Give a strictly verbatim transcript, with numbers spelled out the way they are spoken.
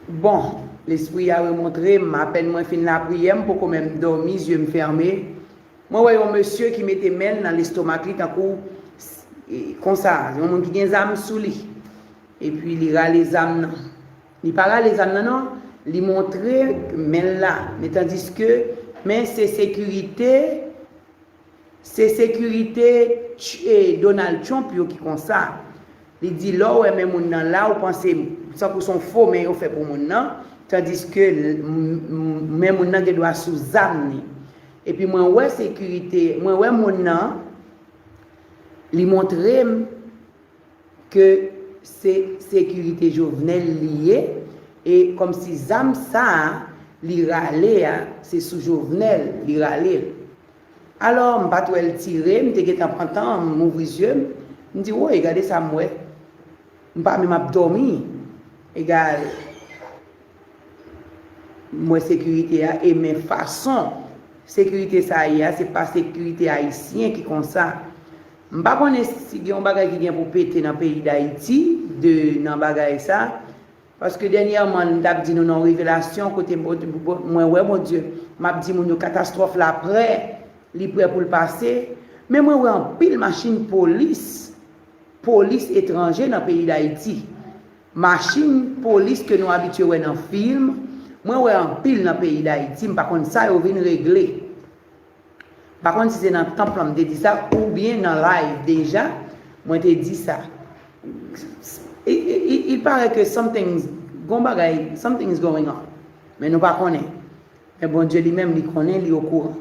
Bon, lespri a remontre m, apèn mwen fin lapriyè, m poko menm dòmi, zye m fèmen. Mwen wè yon mesye ki mete men l nan lestomak li tankou e, konsa, yon moun ki gen zam sou li. Epi li rale zam nan. Li pa rale zam nan non, li montre men l la. Men tandiske, men se sekirite, se sekirite Ch- e, Donald Trump yo ki konsa. Li di lè w wè men moun nan la, ou panse tankou se yon fo men yo fè pou moun nan, tandiske l- m- m- men moun nan gen dwa sou zam li. Epi mwen wè sekirite, mwen wè moun nan, li montre m ke se sekirite Jovenel li ye, e kòmsi zam sa a li rale a, se sou Jovenel li rale l. Alò, m pa t wè l tire, m te gentan pran tan m, m ouvri zye m, m di, woy, gade sa m wè. M pa menm ap dòmi. Egal, m wè sekirite a, e men fason sekirite sa a ye a, se pa sekirite ayisyen ki konsa. M pa konnen si gen yon bagay ki gen pou pete nan peyi Dayiti, de nan bagay sa, paske dènyèman, m t ap di nou nan yon revelasyon, kote Bon- Bon- mwen wè Bondye, m ap di moun yo katastwòf la prè, li prè pou l pase, men mwen wè anpil machin polis, polis etranje nan peyi Dayiti. Machin polis ke nou abitye wè nan fim, mwen wè anpil nan peyi Dayiti, m pa konn sa yo vin regle. M pa konn si se nan tanp lan m te di sa, oubyen nan live deja, mwen te di sa. I- i- i- Il paraît que something, gon bagay, something is going on. Men nou pa konnen. Men Bondye li menm, li konnen, li okouran.